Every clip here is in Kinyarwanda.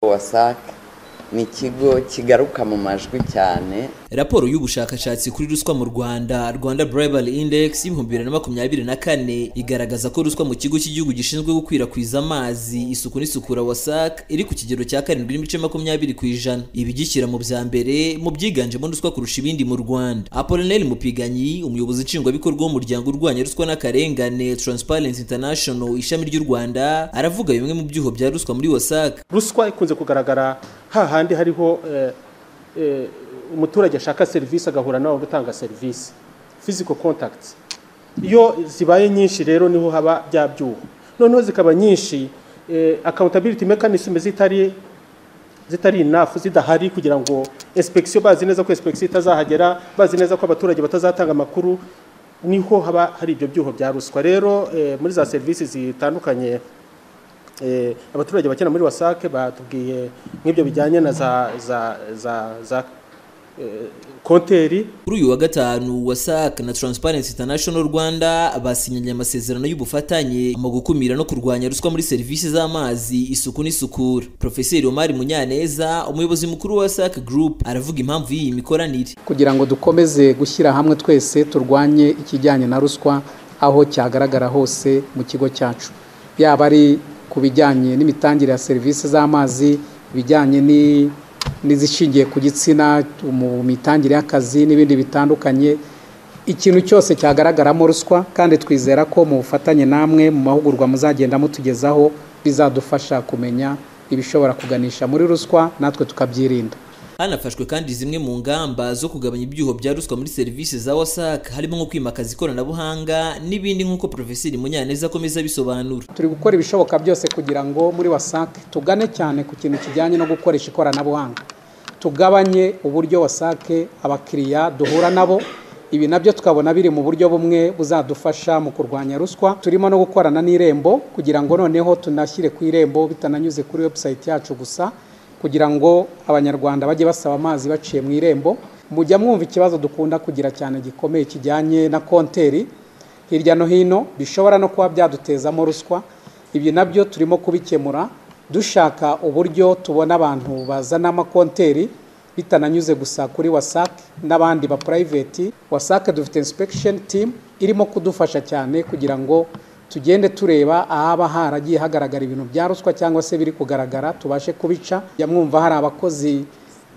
WASAC ni ikigo kigaruka mu majwi cyane. Raporo y'ubushakashatsi kuri ruswa mu Rwanda, Rwanda Bribery Index 2024, igaragaza ko ruswa mu kigo cy'igihugu gishinzwe gukwirakwiza amazi, isuku n'isukura WASAC iri ku kigero cya 7.20%. Ibi gishyira mu bya mbere mu byiganjemo ruswa kurusha ibindi mu Rwanda. Apollinaire Mupiganyi, umuyobozi nshingwabikorwa w'umuryango urwanya ruswa n'akarengane Transparency International ishami ry'u Rwanda, aravuga bimwe mu byuho bya ruswa muri WASAC. Ruswa ikunze kugaragara hahandi hariho umuturage ashaka serivisi agahura nawe gutanga serivisi, physical contacts. Iyo zibaye nyinshi rero niho haba bya byuho, noneho zikaba nyinshi, accountability mechanism zitari enough, zidahari kugira ngo inspection, bazi neza ko inspection itazahagera, bazi neza ko abaturage batazatanga amakuru, niho haba hari ibyo byuho bya ruswa. Rero muri za serivisi zitandukanye abaturage bakena muri WASAC batubwiye nk'ibyo bijyanye na za konteri. Kuri uyu wa gatanu, WASAC na Transparency International Rwanda basinyanye amasezerano y'ubufatanye mu gukumira no kurwanya ruswa muri serivisi z'amazi, isuku n'isukura. Profeseri Omar Munyaneza, umuyobozi mukuru wa WASAC Group, aravuga impamvu y'iyi mikoranire. Kugira ngo dukomeze gushyira hamwe twese turwanye ikijyanye na ruswa aho cyagaragara hose mu kigo cyacu, yaba ari ku bijyanye n'imitangire ya serivisi z'amazi, ibijyanye n'izishingiye ku gitsina, mu mitangire y'akazi n'ibindi bitandukanye, ikintu cyose cyagaragaramo ruswa. Kandi twizera ko mu bufatanye namwe mu mahugurwa muzagenda mutugezaho bizadufasha kumenya ibishobora kuganisha muri ruswa, natwe tukabyirinda. Hanafashwe kandi zimwe mu ngamba zo kugabanya ibyuho bya ruswa muri serivisi za WASAC, harimo nko kwimakaza ikoranabuhanga n'ibindi, nk'uko Profeseri Munyaneza akomeza abisobanura. Turi gukora ibishoboka byose kugira ngo muri WASAC tugane cyane ku kintu kijyanye no gukoresha ikoranabuhanga, tugabanye uburyo WASAC abakiriya duhura nabo. Ibi nabyo tukabona biri mu buryo bumwe buzadufasha mu kurwanya ruswa. Turimo no gukorana n'Irembo kugira ngo noneho tunashyire ku Irembo bitananyuze kuri website yacu gusa, kugira ngo abanyarwanda bajye basaba amazi baciye mu Irembo. Mujya mwumva ikibazo dukunda kugira cyane gikomeye kijyanye na konteri hirya no hino, bishobora no kuba byadutezamo ruswa. Ibi nabyo turimo kubikemura dushaka uburyo tubona abantu bazana amakonteri bitananyuze gusa kuri WASAC n'abandi ba private. WASAC dufite inspection team irimo kudufasha cyane kugira ngo tugende tureba ahaba haragiye hagaragara ibintu bya ruswa cyangwa se biri kugaragara, tubashe kubica. Yamwumva hari abakozi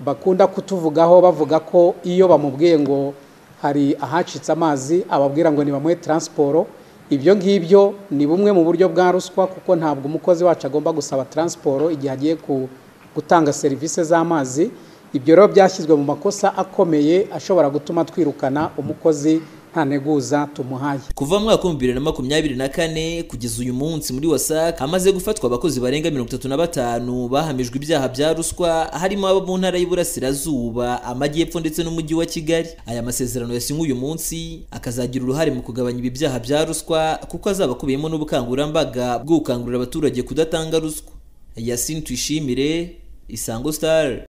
bakunda kutuvugaho bavuga ko iyo bamubwiye ngo hari ahacitse amazi ababwira ngo nibamuhe transport. Ibyo ngibyo ni bumwe mu buryo bwa ruswa, kuko ntabwo umukozi wacu agomba gusaba transport igihe agiye gutanga serivisi z'amazi. Ibyo rero byashyizwe mu makosa akomeye ashobora gutuma twirukana umukozi nta nteguza tumuhaye. Kuva mu mwaka wa 2024 kugeza uyu munsi, muri WASAC hamaze gufatwa abakozi barenga 35 bahamijwe ibyaha bya ruswa, harimo abo mu ntara y'Iburasirazuba, Amajyepfo ndetse n'umujyi wa Kigali. Aya masezerano yasinywe uyu munsi akazagira uruhare mu kugabanya ibi byaha bya ruswa, kuko azaba akubiyemo n'ubukangurambaga bwo gukangurira abaturage kudatanga ruswa. Yasin Tuyishimire, Isango Star.